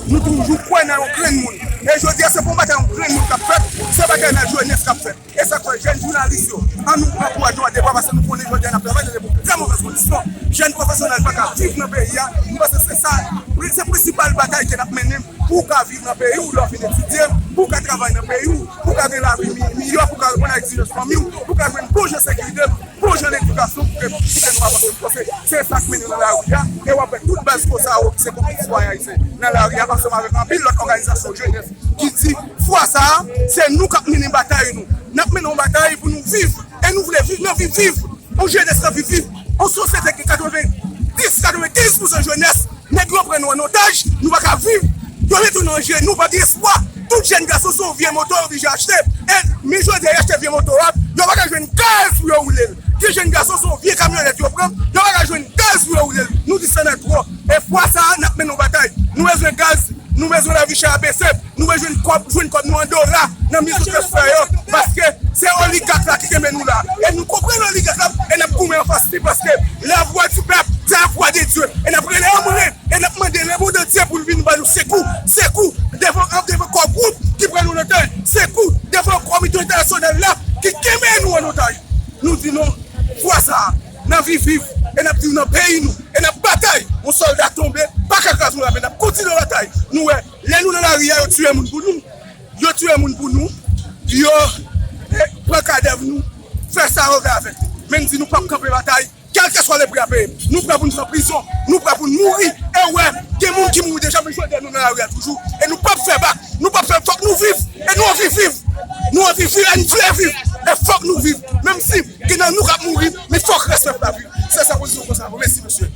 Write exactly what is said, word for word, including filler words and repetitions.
Nou toujou kwè nan yon grenn moun. E jodi a, se pa yon batay yon grenn moun k ap fèt, se batay lajenès k ap fèt. E sa k fè jèn jounalis yo, ann nou ankouraje yo a de bra, paske nou konnen jodi a n ap travay nan de trè movèz kondisyon. Jèn pwofesyonèl pa ka viv nan peyi a. Nou panse se sa, se prensipal batay ke n ap mennen pou w ka viv nan peyi w, lè w fin etidye, pou w ka travay nan peyi w, pou w ka gen lavi mi-, miyò, pou w ka reponn a egzijans fanmi w, pou w ka jwenn bon jan sekirite, bon jan ledikasyon pou ke, pou ke nou avanse. Paske se sa k mennen nou nan lari a. E w ap wè tout baz kosa yo ki se konplis sitwayen ayisyen nan lari a, ansanm avèk anpil lòt òganizasyon jenès ki di, fwa sa a, se nou k ap mennen batay nou. N ap mennen yon batay pou nou viv. E nou vle viv, n anvi viv. Yon jenès k anvi viv. Yon sosyete ki katreven dis, katreven kenz pousan jenès. Nèg yo pran nou an otaj, nou pa ka viv. Yo retounen an je nou, pa gen espwa. Tout jèn gason se yon vye moto yo oblije achte. E, men jodi a, y achte vye moto a, yo pa ka jwenn gaz pou yo woule l. Gen jèn gason se yon vye kamyonèt yo pran, yo pa ka jwenn gaz pou yo woule l. Nou di sa nan twò. E fwa sa a, n ap mennen yon batay. Nou bezwen gaz, nou bezwen lavi chè a bese. Nou bezwen jwenn kòb, jwenn kòb nou an dola nan mizik yo fè yo, paske se oligak la ki kenbe nou la. E nou konprann oligak la, e n ap goumen anfas li, paske la voix du peuple, c'est la voix de Dieu. E n ap rele anmwe, e n ap mande le monde entier pou l vin ban nou sekou, sekou devan, devan kò gwoup ki pran nou nan otaj, sekou devan kominote entènasyonal la ki kenbe nou an otaj. Nou di non, fwa sa a, n anvi viv, e n ap viv nan peyi nou, e n ap batay. Yon sòlda tonbe, pa ka kraze yon lame, n ap kontinye batay. Nou wè, lè nou nan lari a, yo tiye moun pou nou. Yo tiye moun pou nou. Yo, eh, pran kadèv nou. Fè sa yo vle avèk nou. Men n di nou p ap kanpe batay. Kèlkeswa le pri a peye. Nou prè pou n pran prizon. Nou prè pou n mouri. E wè, gen moun ki mouri deja, men jodi a nou nan lari a toujou. E nou p ap fè bak. Nou p ap fè, fòk nou viv. E nou anvi viv. Nou anvi viv, e n vle viv. E fòk nou viv. Menm si gen nan nou k ap mouri, men fòk rès pèp la viv. Se sa pozisyon konsa. Mèsi, mesye.